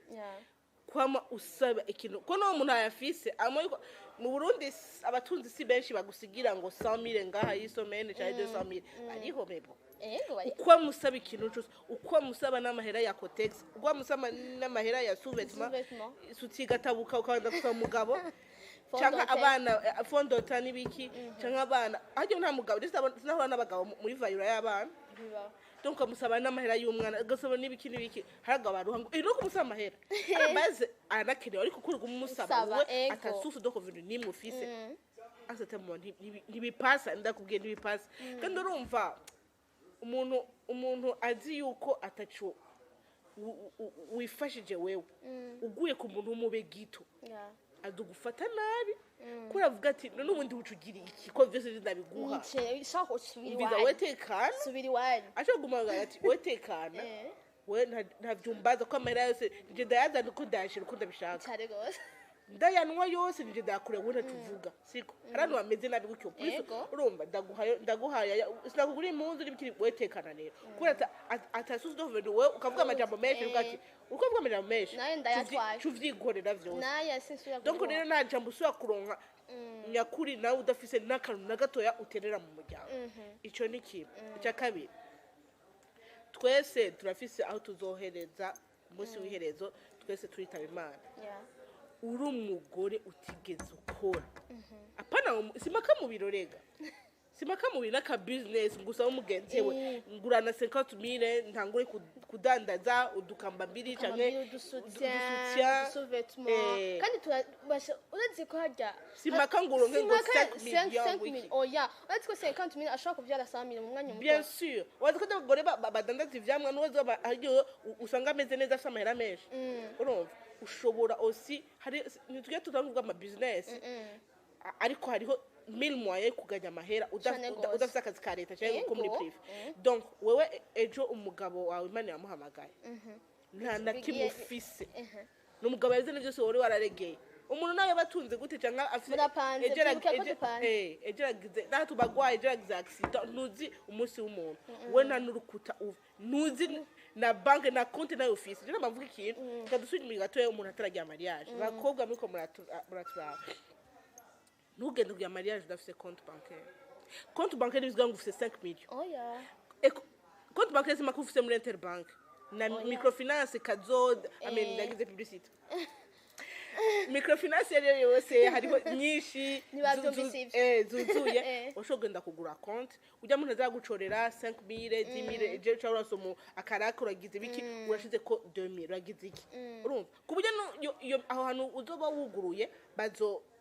[SPEAKER 2] kwama usaba ikintu ko n'uwo muntu ayafise ama yuko mu Burundi abatunzi si benshi bagusigira ngo 100 000 ngaha y'isomene canke 200 000 ariho, mais bon,
[SPEAKER 1] Ego, bari
[SPEAKER 2] uko musaba ikintu cose, uko musaba n'amahera ya Kotex, uko musaba n'amahera ya sous-vêtement,
[SPEAKER 1] Sous-vêtement.
[SPEAKER 2] Sutiga tabuka, ukabanza gusaba umugabo canke
[SPEAKER 1] Fond de teint.
[SPEAKER 2] abana, fond de teint n'ibiki, canke abana harya nta mugabo ndetse sinahura n'abagabo muri vayura y'abana.
[SPEAKER 1] Bibaho.
[SPEAKER 2] Donc ukamusaba n'amahera y'umwana, ugasaba n'ibiki n'ibiki. Hari abagabo baruha ngo no kumusaba amahera arabaze aranakenewe, ariko kuri kumusaba
[SPEAKER 1] Usaba,
[SPEAKER 2] wowe
[SPEAKER 1] ego.
[SPEAKER 2] ata source de revenu nimwe ufise asate mu ntibipasa, ndakubwiye ntibipasa. Kandi urumva umuntu azi yuko ataco wifashije, wewe uguye ku muntu w'umube gito, adugufata nabi, ko uravuga ati none ubundi buca ugira iki ko vyose ndabiguha?
[SPEAKER 1] Nice shaka usubira
[SPEAKER 2] Umviza,
[SPEAKER 1] iwanyu.
[SPEAKER 2] we tekana.
[SPEAKER 1] Subira iwanyu.
[SPEAKER 2] Ashobora kuguma ati we tekana, we ntavyumbaza ko amahera yose nije ndayazana, uko ndayashira, uko ndabishaka.
[SPEAKER 1] Cyane gose.
[SPEAKER 2] Ndayanwa yose, nije ndayakure, wowe ntatuvuga siko. Hari abantu bameze nabi gutyo. Plus,
[SPEAKER 1] Ego.
[SPEAKER 2] urumva ndaguhaye, ndaguhaye, sinakugura impuzu n'ibikiri, we tekana rero kubera ata source de revenu, wewe ukavuga amajambo menshi, uvuga ati uko uvuga amajambo menshi,
[SPEAKER 1] Nayo ndayatwaye.
[SPEAKER 2] Cuvyikorera vyose.
[SPEAKER 1] Naye sinsubira
[SPEAKER 2] Donc
[SPEAKER 1] kuguha.
[SPEAKER 2] rero nta jambo usubira kuronka nyakuri nawe udafise n'akantu na gatoya uterera mu muryango. Ico ni kimwe. Icya kabiri, twese turafise aho tuzohereza umunsi w'iherezo, twese turitaba Imana. Uri umugore utigeze ukora, apana simaka mu biro, rega simaka mu biro n'aka business ngo usabe umugenzi we ngurana 50 000 ntangure kudandaza udukambambiri canke
[SPEAKER 1] Kamambiri, udusutien,
[SPEAKER 2] udusutien,
[SPEAKER 1] udusous-vêtements. Kandi urazi ko harya
[SPEAKER 2] Simaka ngo uronke ngo
[SPEAKER 1] Simaka
[SPEAKER 2] 5 millions
[SPEAKER 1] 5
[SPEAKER 2] wiki.
[SPEAKER 1] millions. Oya, urazi ko 50 millions ashobora kuvyara 100 millions mu mwanya muto.
[SPEAKER 2] Bien sûr, wazi ko abagore badandaza ivyamwa n'uwo hariyo usanga ameze neza, afise amahera menshi. Urumva ushobora aussi, hari ntitujye tutavuga ama business, ariko hariho mille moyens yo kuganya amahera
[SPEAKER 1] Cane gose.
[SPEAKER 2] udafise akazi ka leta cyangwa ko muri
[SPEAKER 1] Yego.
[SPEAKER 2] privé. Donc wewe ejo umugabo wawe Imana yamuhamagaye, nta na kimwe ufise, n'umugabo yabize byose wari wararegeye. Umuntu nawe batunze gute cyangwa afise
[SPEAKER 1] Murapanze,
[SPEAKER 2] ejo
[SPEAKER 1] twibuke ko dupanze.
[SPEAKER 2] Ejo aragize naho tubagwaye, ejo aragize accident, ntuzi umunsi w'umuntu, we nta n'urukuta uva, ntuzi na banque na konti nayo ufise. Rero bavuga ikintu, reka dusubire inyuma gatoya. Umuntu ataragira mariage, bakobwa muriko muraturaba, ntugende kugira mariage udafise compte bancaire. Compte bancaire bivuga ngo ufise 5 millions.
[SPEAKER 1] Oya.
[SPEAKER 2] Eko, compte bancaire sima ko ufise muri Interbank na
[SPEAKER 1] Oya.
[SPEAKER 2] microfinance kazod amen. Ndagize publicité. Microfinance iyo ariyo yose, hariho nyinshi.
[SPEAKER 1] Ntibavyumvise ivyo.
[SPEAKER 2] Zuzuye. Ushobora kugenda kugura konti, ujya muntu azagucorera 5000, 10000, ejo uca urasoma akaraka, uragize ibiki, urashize ko 2000, uragize iki, urumva, ku buryo aho hantu uzoba wuguruye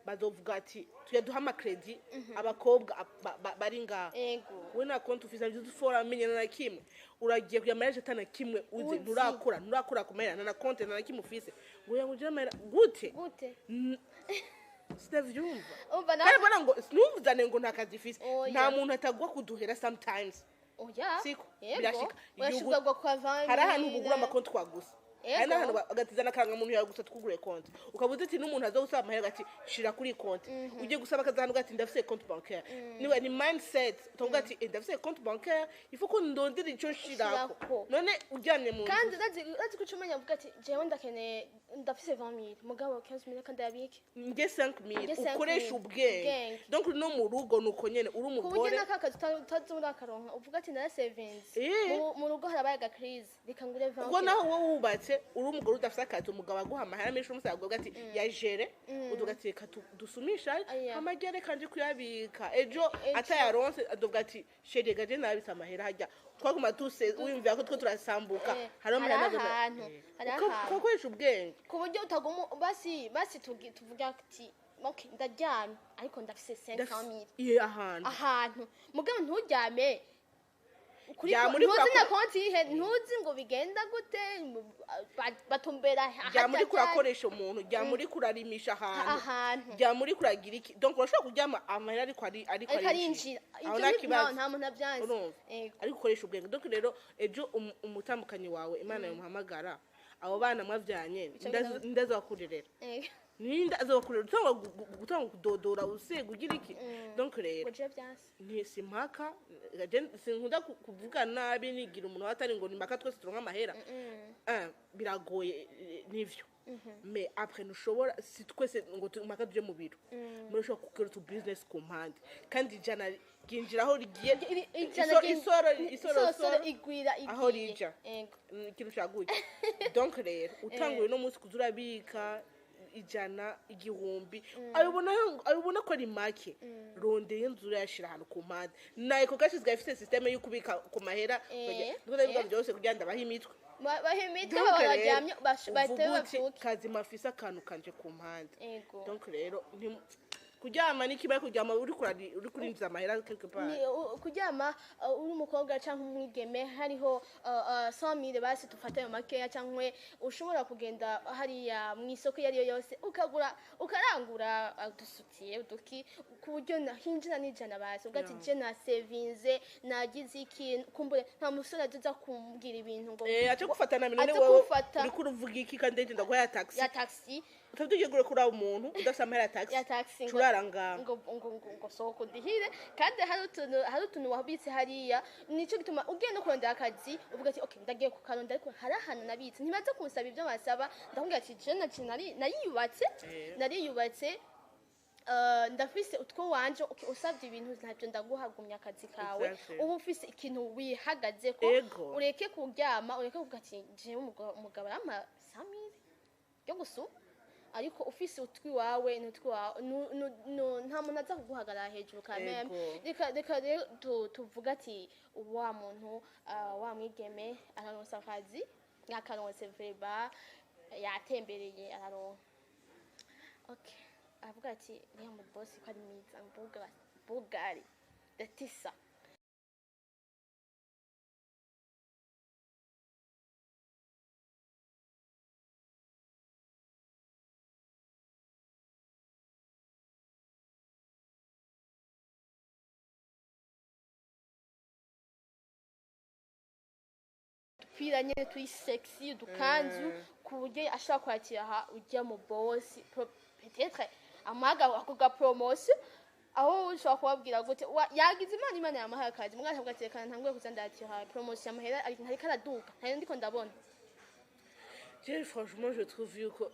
[SPEAKER 2] bazovuga ati tujya duha ama crédit abakobwa bari ngaha. We nta konti ufise, ntabyo ufora menya na kimwe, uragiye kuya mariage atana kimwe uzi.
[SPEAKER 1] Uzi.
[SPEAKER 2] Nturakora kumera nta na konti, nta na kimwe ufise, ngo ya ngo amahera gute?
[SPEAKER 1] Gute?
[SPEAKER 2] Sinavyumva.
[SPEAKER 1] Umva
[SPEAKER 2] Kandi
[SPEAKER 1] nawe.
[SPEAKER 2] mbona ngo ntuvuzane ngo nta kazi ufise.
[SPEAKER 1] Oya.
[SPEAKER 2] Nta muntu atagwa kuduhera sometimes.
[SPEAKER 1] Oya.
[SPEAKER 2] Siko
[SPEAKER 1] Yego.
[SPEAKER 2] birashika.
[SPEAKER 1] Urashobora kwa 20.
[SPEAKER 2] Hari ahantu bugura amakonti twagusa, hari n'ahantu bagatizana akarangamuntu yawe gusa, twugure konti, ukaba uzi ati n'umuntu aza gusaba amahera ati shira kuri konti, ugiye gusaba akazi ati ndafise compte bancaire. Niwe ni mindset utavuga ati ndafise compte bancaire, il faut ko ndondera ico nshirako.
[SPEAKER 1] Nshirako.
[SPEAKER 2] None uryamye mu nzu.
[SPEAKER 1] Kandi urazi ko ucumenya uvuga ati jewe ndakeneye, ndafise 20000, mugabo 15000 kandi yabike.
[SPEAKER 2] Nge 5000.
[SPEAKER 1] Nge 5 000.
[SPEAKER 2] Ukoresha ubwenge.
[SPEAKER 1] Ubwenge.
[SPEAKER 2] Donc no mu rugo nuko nyene uri
[SPEAKER 1] Ku buryo
[SPEAKER 2] umugore.
[SPEAKER 1] n'aka kazi utazurakaronka, uvuga ati narasevinze. Mu rugo harabaye agakrize, reka ngure 20.
[SPEAKER 2] Ubwo naho wowe wubatse, uri umugore udafise akazi, umugabo aguha amahera menshi, umusaga uvuga ati yajere, uvuga ati reka dusumisha
[SPEAKER 1] Aya.
[SPEAKER 2] amagere kanje kuyabika ejo.
[SPEAKER 1] Ejo.
[SPEAKER 2] Atayaronse adovuga ati chéri, gaje nabitse amahera hajya, twaguma tuse wiyumvira ko two turasambuka.
[SPEAKER 1] Hariho
[SPEAKER 2] hariho amahera.
[SPEAKER 1] ahantu, hariho ahantu.
[SPEAKER 2] Ukoresha ubwenge.
[SPEAKER 1] Ku buryo utaguma basi tuvuga ati okay, ndaryamye ariko ndafise 500000.
[SPEAKER 2] Iye, ahantu.
[SPEAKER 1] Ahantu, mugabo nturyame kuri
[SPEAKER 2] Jya muri
[SPEAKER 1] ntuzi na konti ihe, ntuzi ngo bigenda gute, batumbera
[SPEAKER 2] Jya muri
[SPEAKER 1] ahajya.
[SPEAKER 2] kurakoresha umuntu, jya muri kurarimisha ahantu.
[SPEAKER 1] Ahantu.
[SPEAKER 2] Jya muri kuragira iki, donc urashobora kuryama amahera ariko
[SPEAKER 1] ariko arinjira.
[SPEAKER 2] Aho
[SPEAKER 1] Ibyo
[SPEAKER 2] nta kibazo.
[SPEAKER 1] Nta muntu abyanze.
[SPEAKER 2] Urumva?
[SPEAKER 1] Yego.
[SPEAKER 2] Ariko ukoresha ubwenge. Donc rero ejo umutambukanyi wawe Imana yamuhamagara, abo bana mwavyanye, ndazabakurerera.
[SPEAKER 1] Yego.
[SPEAKER 2] Ninda azabakurera utangwa gutanga kudodora usega ugira iki? Donc rero
[SPEAKER 1] Ngo je byanse.
[SPEAKER 2] Nti simpaka sinkunda kuvuga nabi, nigira umuntu atari ngo ni impaka twese turonka amahera. Ah, biragoye, nivyo, mais après ntushobora, si twese ngo impaka tuje mu biro, murashobora gukora utu business ku mpande, kandi ijana ryinjira aho rigiye.
[SPEAKER 1] Ijana
[SPEAKER 2] isoro isoro
[SPEAKER 1] isoro igwira igiye.
[SPEAKER 2] Aho rija.
[SPEAKER 1] Yego.
[SPEAKER 2] Ikintu caguye. Donc rero utanguye uno munsi kuza urabika ijana, igihumbi, ayobona ayobona ko ari make, rondeye inzu urayashira ahantu ku mpande. Na Eco Cash isigaye ifite système yo kubika ku mahera. Ndiko ndabivuga byose kugira ndabahe imitwe.
[SPEAKER 1] Bahe imitwe.
[SPEAKER 2] Donc
[SPEAKER 1] baba
[SPEAKER 2] rero,
[SPEAKER 1] baryamye bahite
[SPEAKER 2] uvuga uti
[SPEAKER 1] bavyuke.
[SPEAKER 2] Kazima afise akantu kanje ku mpande.
[SPEAKER 1] Yego.
[SPEAKER 2] Donc rero kuryama ni kibaye, kuryama uri kurinjiza amahera quelque part.
[SPEAKER 1] Ni kuryama, uri umukobwa cyangwa umwigeme, hariho 100,000, basi tufate ayo makeya, cyangwa ushobora kugenda hariya mu isoko iyo ariyo yose ukagura, ukarangura udusutiye, uduki, ku buryo hinjira n'ijana, basi uvuga ati je nasevinze, nagize iki, kumbure nta musore aza kumbwira ibintu ngo
[SPEAKER 2] Aca gufatana minone.
[SPEAKER 1] Aza
[SPEAKER 2] Wewe
[SPEAKER 1] kumfata.
[SPEAKER 2] uriko uruvuga iki kandi ngenda guha ya taxi?
[SPEAKER 1] Ya taxi.
[SPEAKER 2] Utavuga ugiye kuri abo muntu udafise amahera ya taxi.
[SPEAKER 1] Ya taxi ngo
[SPEAKER 2] Curara ngaho.
[SPEAKER 1] ngo soko ndihire, kandi hari utuntu wabitse hariya. Nico gituma ugiye no kurondera akazi uvuga ati okay, ndagiye kukarondera, ariko hari ahantu nabitse, ntibaza kunsaba ibyo basaba, ndakubwira ati je naci nari nariyubatse. Nariyubatse, ndafise utwo wanje. Okay, usabye ibintu ntabyo ndaguhagumya akazi kawe. Uba ufise ikintu wihagazeko. Ureke kuryama, ureke kuvuga ati jewe umugabo arampa 100,000 yo gusuma, ariko ufise utwi wawe n'utwi wawe, nta muntu aza kuguhagarara hejuru kameme. Reka rero tuvuga ati wa muntu, wa mwigeme araronsa akazi, yakaronse vreba, yatembereye araronka. Okay, aravuga ati uriya mu boss ko ari mwiza, bugari datisa. Udupira nyene turi sexy, udukanzu, ku buryo ashobora kwakira aha ujya mu boss, peut-être amuhaga ako ga promotion. Aho ushobora kubabwira gute? Yagize Imana, Imana yamuhaye akazi, mugabo akavuga ati reka ntanguye kuza ndakira promotion, amahera ntariko araduga, ntayo ndiko ndabona.
[SPEAKER 2] Je franchement je trouve yuko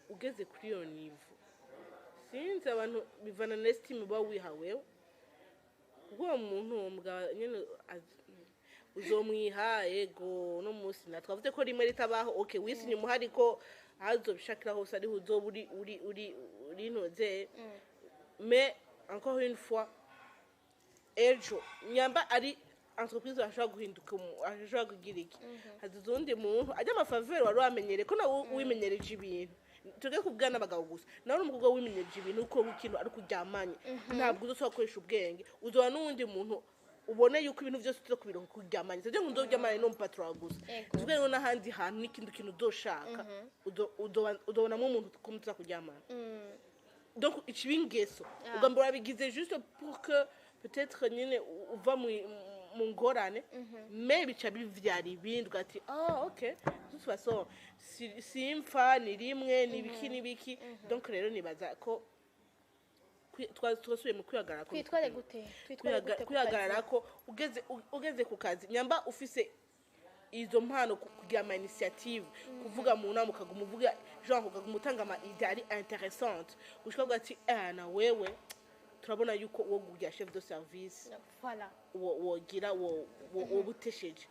[SPEAKER 2] ugeze kuri iyo niveau, sinzi, abantu bivana na estime uba wiha wewe. Kuko uwo muntu, uwo mugabo nyene uzomwiha. Ego, no munsi na twavuze ko rimwe ritabaho. Okay, wisinye umuhari ko ahazobishakira hose ariho uzoba uri ntuze. Mais encore une fois, ejo nyamba ari entreprise ashobora guhinduka, ashobora kugira iki, haziza uwundi muntu ajya ama faveurs wari wamenyereye, ko nawe wimenyereje ibintu. Tuge kubwira n'abagabo gusa, nawe n'umukobwa wimenyereje ibintu, uko ikintu ari kuryamanye, ntabwo uzosaba gukoresha ubwenge. Uzoba n'uwundi muntu ubone yuko ibintu byose tuza kubironka kuryamanye. Sivyo ngo uzoryamane n'umu patron gusa. Tuvuge ngo n'ahandi hantu n'ikindi kintu uzoshaka, uzobonamo umuntu ko muza kuryamana. Donc ikiba ingeso. Ugamba urabigize juste pour que peut-être nyine uva mu ngorane, mais bica bivyara ibindi, ugati: "Ah, ok, de toute façon simfa ni rimwe, ni biki ni biki." Donc rero nibaza ko twasubiye mu kwihagarara ko.
[SPEAKER 1] Twitware gute? Twitware gute ku kazi?
[SPEAKER 2] Kwihagarara ko ugeze ku kazi, nyamba ufise izo mpano, kugira ama initiative, kuvuga mu nama, ukaguma uvuga, genre ukaguma utanga ama idée ari intéressante, gushika uvuga ati: "Eh, na wewe turabona yuko uwo kugira chef de service."
[SPEAKER 1] Voilà.
[SPEAKER 2] Wogira wo butesheje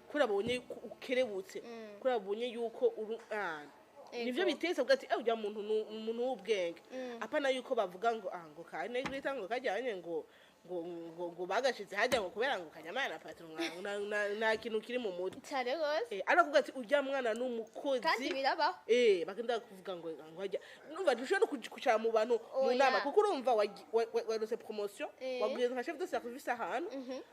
[SPEAKER 2] kubera babonye yuko ukerebutse, kubera babonye yuko uru nivyo bitetse, uvuga ati: "Eh, ujya muntu ni umuntu w'ubwenge." Apana yuko bavuga ngo ah, ngo ka negrita, ngo kajyanye, ngo bagashize hajya, ngo kubera ngo kanyamana patron, nta kintu kiri mu mutwe.
[SPEAKER 1] Cyane rwose.
[SPEAKER 2] Eh, arakuvuga ati: "Ujya mwana ni umukozi."
[SPEAKER 1] Kandi birabaho.
[SPEAKER 2] Eh, bagenda kuvuga ngo hajya numva dushobora no kwicara mu bantu mu
[SPEAKER 1] Oya.
[SPEAKER 2] nama, kuko urumva warose promotion, wabwiye nka chef de service ahantu,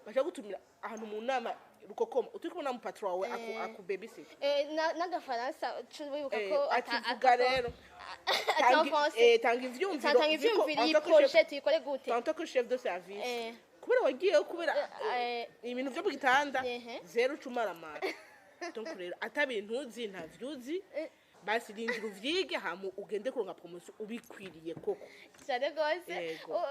[SPEAKER 2] bashaka gutumira ahantu mu nama rukokoma, uturi kubona mu patron wawe aku babysit.
[SPEAKER 1] Eh, n'agafaransa wibuka ko
[SPEAKER 2] Ati vuga rero.
[SPEAKER 1] Ata français.
[SPEAKER 2] Tanga ivyumviro.
[SPEAKER 1] Tanga ivyumviro, iyi projet tuyikore gute?
[SPEAKER 2] En tant que chef de service, kubera wagiyeyo kubera ibintu vyo mu gitanda, zero cumaramara. Donc rero ata bintu uzi, ntavyuzi, basi rindira uvyige, hama ugende kuronka promotion ubikwiriye koko.
[SPEAKER 1] Cyane rwose.
[SPEAKER 2] Yego.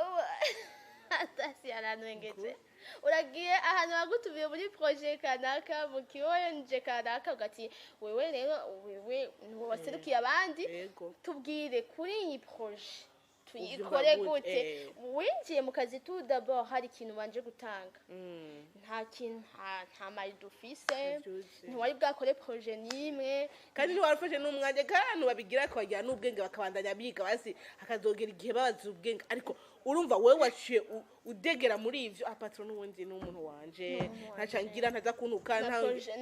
[SPEAKER 1] Atasi aranwengeje. Uragiye ahantu bagutumiye muri projet kanaka, mu kiwonje kanaka, ugati: "Wewe rero, wewe waserukiye abandi, tubwire kuri iyi projet tuyikore
[SPEAKER 2] Uvyumva
[SPEAKER 1] gute?"
[SPEAKER 2] gute?
[SPEAKER 1] Winjiye mu kazi, tout d'abord hari ikintu ubanje gutanga? Nta kintu, nta mayi dufise.
[SPEAKER 2] Ntavyuzi.
[SPEAKER 1] Ntiwari bwakore projet n'imwe.
[SPEAKER 2] Kandi ntiwarufashe n'umwanya. Kandi babigira bakabagira n'ubwenge, bakabandanya biga, basi hakazogera igihe babaza ubwenge. Ariko urumva wowe waciye udegera muri ivyo: "Ah, patron n'ubundi ni umuntu wanje, ntacangira, ntaza kuntuka."
[SPEAKER 1] Na
[SPEAKER 2] Nta
[SPEAKER 1] projet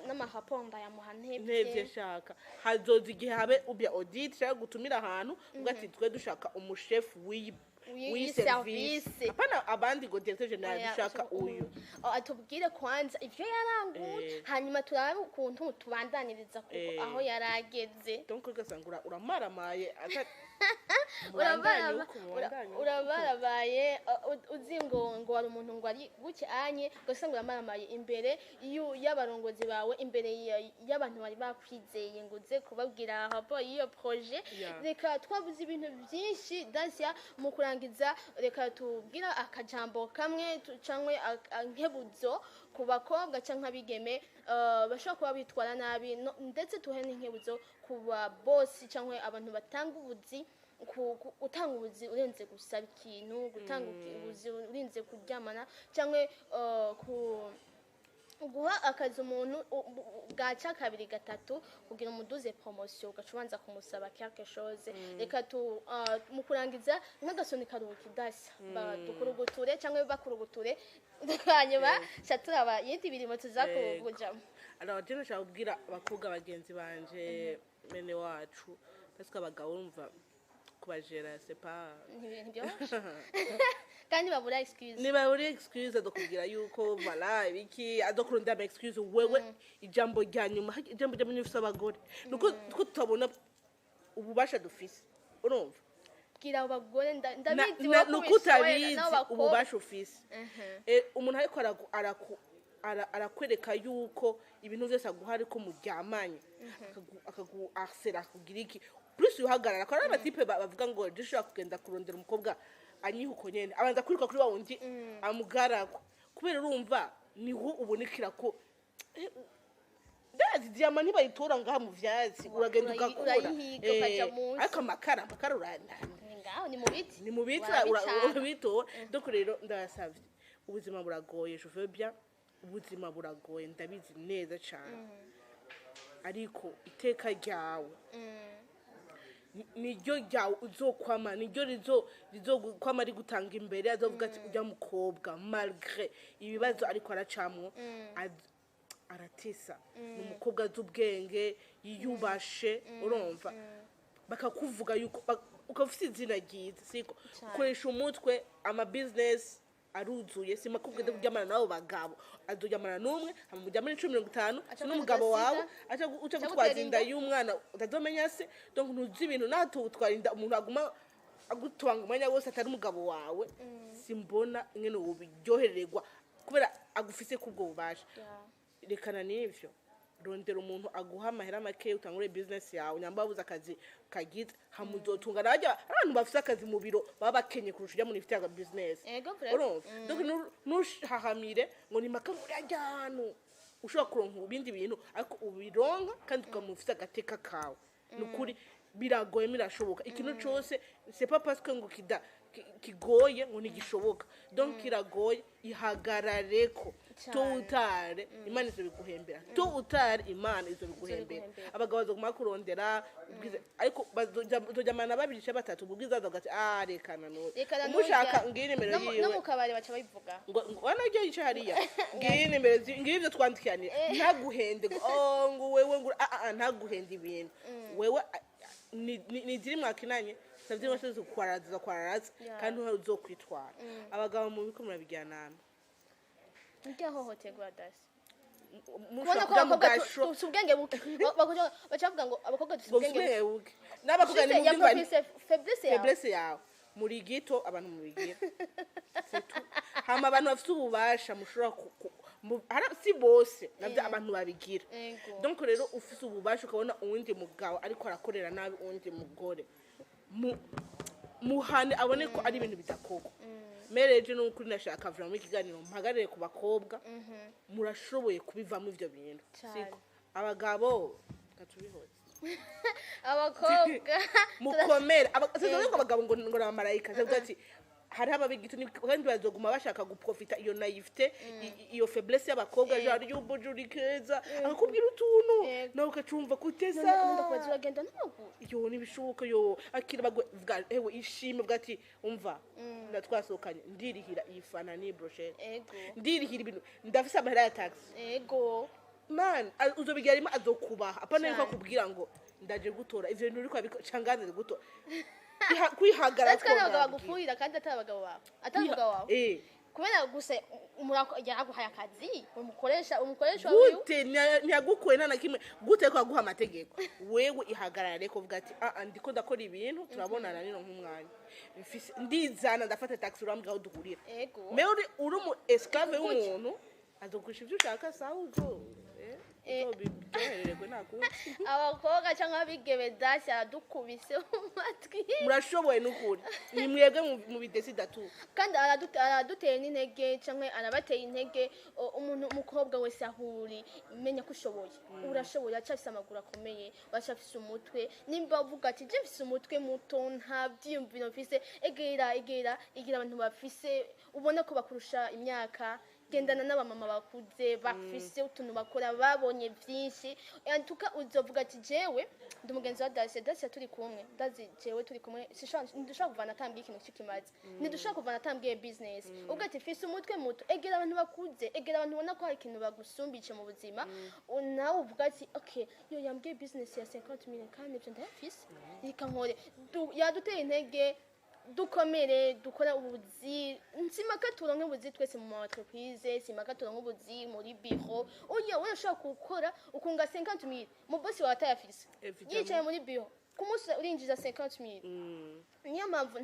[SPEAKER 1] n'ama rapports ndayamuha
[SPEAKER 2] ntevye.
[SPEAKER 1] ntevye.
[SPEAKER 2] Shaka hazoza igihe habe ubya audit cyangwa gutumira ahantu, uvuga ati: "Twe dushaka umushefu w'iyi
[SPEAKER 1] w'iyi
[SPEAKER 2] w'iyi service."
[SPEAKER 1] Service.
[SPEAKER 2] Apana abandi ngo directeur général,
[SPEAKER 1] Oya,
[SPEAKER 2] dushaka uyu.
[SPEAKER 1] Oh, atubwire kwanza ivyo yaranguye, hanyuma turabe ukuntu tubandaniriza kuko aho yarageze.
[SPEAKER 2] Donc ugasanga uramaramaye
[SPEAKER 1] Urabaraba.
[SPEAKER 2] mubandanye uko, mubandanye uko.
[SPEAKER 1] Urabarabaye, uzi ngo wari umuntu ngo ari gutya anye, ugasanga uramaramaye imbere y'abarongozi bawe, imbere y'abantu bari bakwizeye ngo uze kubabwira rapport y'iyo projet. Reka, twabuze ibintu byinshi. Dacia, mu kurangiza, reka tubwira akajambo kamwe canke nkebuzo ku bakobwa canke abigeme bashobora kuba bitwara nabi, ndetse tuhe n'inkebuzo ku ba boss canke abantu batanga ubuzi, gutanga ubuzi urenze gusaba ikintu, gutanga ubuzi urenze kuryamana, canke ku guha akazi umuntu bwaca kabiri gatatu kugira umuduze promotion, ugaca ubanza kumusaba quelque chose. Reka tu mu kurangiza nk'agasoni karuhuka idasa, dukuruguture cyangwa bakuruguture, hanyuma ca turaba yindi mirimo tuza kujamo.
[SPEAKER 2] Alors je nashaka kubwira abakobwa bagenzi banje, bene wacu, parce que abagabo urumva kubajera c'est pas
[SPEAKER 1] Ntibyoroshe kandi babura excuse.
[SPEAKER 2] Niba uri excuse, adokubwira yuko voilà ibiki, adokurondera ama excuse. Wewe ijambo rya nyuma, ijambo rya nyuma rifise abagore, nuko two tutabona ububasha dufise, urumva.
[SPEAKER 1] Bwira abo bagore, ndabizi
[SPEAKER 2] nuko
[SPEAKER 1] wowe
[SPEAKER 2] utabizi
[SPEAKER 1] n'abo bakobwa.
[SPEAKER 2] Ububasha ufise. Eh, umuntu ariko arakwereka yuko ibintu byose aguha ariko muryamanye, akagu harcela, akakugira iki, plus uhagarara ko ari aba types bavuga ngo dushobora kugenda kurondera umukobwa anyiha uko nyene, abanza kwiruka kuri wa wundi amugaragwa, kubera urumva niho ubonekera ko ndazi diyama ntibayitora ngaha mu vyatsi, uragenda ugakura.
[SPEAKER 1] Urayihiga, ukaja munsi.
[SPEAKER 2] Ariko amakara
[SPEAKER 1] Ni ngaho, ni mu biti.
[SPEAKER 2] ni mu biti.
[SPEAKER 1] Urabicana.
[SPEAKER 2] Urabitora. Donc rero ndabasavye. Ubuzima buragoye, je veux bien, ubuzima buragoye, ndabizi neza cyane, ariko iteka ryawe niryo ryawe uzokwama, niryo rizokwama rigutanga imbere. Azovuga ati: "Ujya mukobwa, malgré ibibazo ariko aracamwo, aratesa, ni umukobwa azi ubwenge, yiyubashe." Urumva, bakakuvuga yuko ukaba ufite izina ryiza, siko?
[SPEAKER 1] Cyane.
[SPEAKER 2] Ukoresha umutwe, ama business aruzuye. Simakubwira kuryamana n'abo bagabo, azoryamana n'umwe, hama muryamane 10, 50,
[SPEAKER 1] Aca
[SPEAKER 2] n'umugabo
[SPEAKER 1] kwandura
[SPEAKER 2] wawe
[SPEAKER 1] sida.
[SPEAKER 2] Aca uca
[SPEAKER 1] Aca
[SPEAKER 2] gutwaza
[SPEAKER 1] gutera
[SPEAKER 2] inda
[SPEAKER 1] inda.
[SPEAKER 2] y'umwana utazomenya se. Donc ntuzi ibintu nato utwara inda, umuntu aguma agutwanga umwanya wose atari umugabo wawe. Simbona ingene wobiryohererwa kubera agufise kubwo bubasha. Rekana n'ivyo, rondera umuntu aguha amahera make, utangure business yawe. Nyamba wabuze akazi kagize, hamuzotunga najya. Abantu bafise akazi mu biro baba bakenye kurusha ujya muri ifite aga business.
[SPEAKER 1] Ego, vrai.
[SPEAKER 2] Urumva, donc ntushahamire ngo ni maka ngo urajya ahantu ushobora kuronka ibindi bintu, ariko ubironka kandi ukaba ufise agateka kawe. Ni ukuri biragoye, birashoboka. Ikintu cose, c'est pas parce que ngo kigoye ngo ntigishoboka. Donc kiragoye, ihagarareko.
[SPEAKER 1] Cane.
[SPEAKER 2] Tôt ou tard Imana izobiguhembera, tôt ou tard Imana izobiguhembera.
[SPEAKER 1] Izobiguhembera.
[SPEAKER 2] Abagabo bazoguma kurondera ubwiza, ariko bazojamana babiri canke batatu, ubwo ubwiza bazovuga ati: "Ah, rekana n'uyu."
[SPEAKER 1] Rekana
[SPEAKER 2] Umushaka,
[SPEAKER 1] n'urya.
[SPEAKER 2] ngiyi nimero
[SPEAKER 1] No
[SPEAKER 2] yiwe.
[SPEAKER 1] mu kabari baca babivuga.
[SPEAKER 2] Ngo wana ryo yicaye hariya, ngiyi nimero, ngiyi ibyo twandikiranira. Ntaguhende ngo: "Oh," ngo wewe ngo: "Ah, ah, ah," ntaguhende ibintu wewe. Ah, ni ziri mwakinanye savye washoze kwararaza kwararaza. Kandi uzokwitwara. Abagabo mu biko murabigira namwe.
[SPEAKER 1] Niryo hohoterwa dasi.
[SPEAKER 2] Mushobora
[SPEAKER 1] Kubona ko
[SPEAKER 2] kuja mu
[SPEAKER 1] abakobwa
[SPEAKER 2] gasho.
[SPEAKER 1] dufise ubwenge buke. Baca bavuga ngo abakobwa dufise
[SPEAKER 2] ngo
[SPEAKER 1] ubwenge buke.
[SPEAKER 2] ubwenge buke n'abakobwa
[SPEAKER 1] Juste ya
[SPEAKER 2] ni
[SPEAKER 1] profise faiblesse yawe.
[SPEAKER 2] Faiblesse yawe muri gito, abantu mubigira. C'est tout. Hama abantu bafite ububasha mushobora si bose nabyo, abantu babigira. Donc rero ufise ububasha, ukabona uwundi mugabo ariko arakorera nabi uwundi mugore, muhane, abone ko ari ibintu bidakorwa. Mereje n'ukuri nashaka vura muri ikiganiro mpagarire ku bakobwa, murashoboye kubivamo ivyo bintu.
[SPEAKER 1] Cane.
[SPEAKER 2] Siko abagabo katubihoze.
[SPEAKER 1] Abakobwa.
[SPEAKER 2] Mukomere. Sinzi ngo abagabo ngo ni abamarayika. Ndavuga ati hariho ababigito kandi bazoguma bashaka guprofita iyo naïveté, iyo faiblesse y'abakobwa. Genre y'ubuju uri keza, akakubwira utuntu, nawe ukacumva kutesa.
[SPEAKER 1] Ndakubaza, uragenda n'amaguru?
[SPEAKER 2] Yo, nibishoboka. Yo, akira bagwe, vuga ewe, ishime, vuga ati: "Umva, ndatwasohokanye, ndirihira iyi fana ni brochette, ndirihira ibintu, ndafise amahera ya taxi." Man, uzobigira rimwe azokubaha. Apana yuko akubwira ngo ndaje gutora ivyo bintu uriko canganze gutora. Kwihagara.
[SPEAKER 1] Natwe n'abagabo bagufuhira kandi atari abagabo bawe, atari umugabo wawe, kubera gusa yaraguhaye akazi, umukoresha wawe.
[SPEAKER 2] Gute ntiyagukuye nta na kimwe? Gute ko aguha amategeko? Wewe ihagarare ko, uvuga ati: "Ah ah, ndiko ndakora ibintu, turabonana nino nk'umwanya ndizana, ndafata taxi, urambwira aho duhurira." Mais uri umu esclave w'umuntu, azogurisha ibyo ushaka. Sawa, uzo uzobiryoherererwe, nta kundi.
[SPEAKER 1] Abakobwa cyangwa abigeme, dasi aradukubise mu matwi.
[SPEAKER 2] Murashoboye n'ukuri, ni mwebwe mubidesida tu.
[SPEAKER 1] Kandi araduteye n'intege cyangwa arabateye intege. Umuntu umukobwa wese ahuri, menya ko ushoboye, urashoboye, uracafise amaguru akomeye, uracafise umutwe. Nimba uvuga ati: "Je mfise umutwe muto, nta byiyumviro mfise," egera egera egera abantu bafise, ubona ko bakurusha imyaka. Gendana n'abamama bakuze bafise utuntu bakora, babonye byinshi. Antuka uzovuga ati: "Jewe ndi umugenzi wa Dacia, Dacia turi kumwe, ndazi jewe turi kumwe, ntidushobora kuvana atambwiye ikintu cy'ikimazi, ntidushobora kuvana atambwiye business." Ubwo ati: "Mfise umutwe muto," egera abantu bakuze, egera abantu ubona ko hari ikintu bagusumbije mu buzima. Nawe uvuga ati: "Okay, yo yambwiye business ya 50 million kandi ibyo ndayafise, reka nkore." Yaduteye intege, dukomere, dukora ubuzi. Simaka turonke ubuzi twese mu ma entreprise, simaka turonke ubuzi muri bureau. Oya, wowe ushobora gukora ukunga 50 mille, mu boss wawe atayafise.
[SPEAKER 2] Évidemment.
[SPEAKER 1] Yicaye muri bureau, ku munsi urinjiza 50 mille. Niyo mpamvu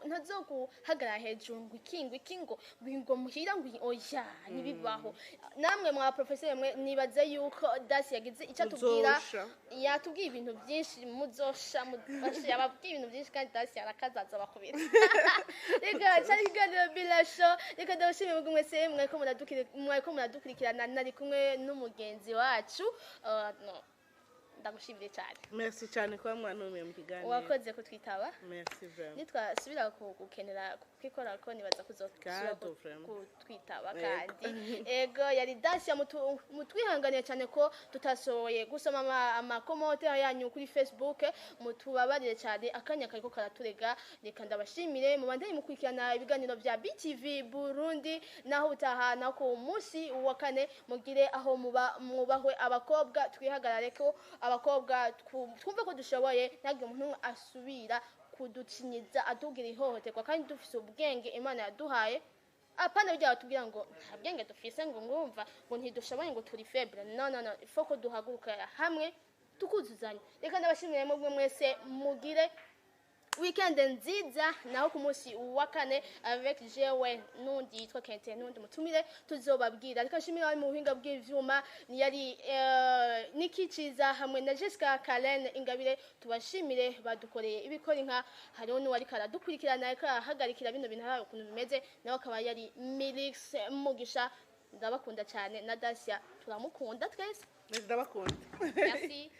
[SPEAKER 1] ntazoguhagarara hejuru ngo iki, ngo iki, ngo muhira, ngo oya, ntibibaho. Namwe mwa professeur mwe, nibaze yuko dasi yagize icyo atubwira.
[SPEAKER 2] Muzosha.
[SPEAKER 1] Yatubwiye ibintu byinshi, muzosha, yababwiye ibintu byinshi kandi dasi yarakazaza bakubita. Reka cyari ikiganiro Bilasho. Reka ndabashimiye mwebwe mwese mwariko muradukurikirana. Nari kumwe n'umugenzi wacu, no. Ndagushimiye cyane.
[SPEAKER 2] Merci cyane kuba mwantumiye mu kiganiro.
[SPEAKER 1] Wakoze kutwitaba.
[SPEAKER 2] Merci vraiment.
[SPEAKER 1] Nitwasubira gukenera kwikora ko nibaza kuzosubira
[SPEAKER 2] Gado, vraiment.
[SPEAKER 1] kutwitaba.
[SPEAKER 2] Yego.
[SPEAKER 1] Kandi ego, yari Dacia. Mutwihanganiye cyane ko tutashoboye gusoma ama commentaires yanyu kuri Facebook, mutubabarire cyane, akanya kariko karaturega. Reka ndabashimire, mubandanye mukurikirana ibiganiro bya BTV Burundi. Naho utaha, naho ku munsi wa kane. Mugire aho muba, mwubahwe. Abakobwa twihagarare ko abakobwa twumve ko dushoboye, ntagire umuntu umwe asubira kuducinyiza, atubwira ihohoterwa kandi dufise ubwenge Imana yaduhaye. Apana bijya batubwira ngo nta bwenge dufise, ngo ngumva ngo ntidushoboye, ngo turi faible. No, no, no, ifo ko duhaguruka hamwe tukuzuzanya. Reka ndabashimire mwebwe mwese, mugire weekend nziza. Naho ku munsi wa kane avec jewe n'undi yitwa Kente n'undi mutumire tuzobabwira. Reka nshimire abari mu buhinga bw'ivyuma, ni yari Niki Ciza hamwe na Jessica Karen Ingabire. Tubashimire, badukoreye ibikora inka. Hariho n'uwari karadukurikirana, ariko arahagarikira bino bintu hari ukuntu bimeze, nawe akaba yari Milix Mugisha. Ndabakunda cyane, na Dacia turamukunda twese.
[SPEAKER 2] Ndabakunda.
[SPEAKER 1] Merci.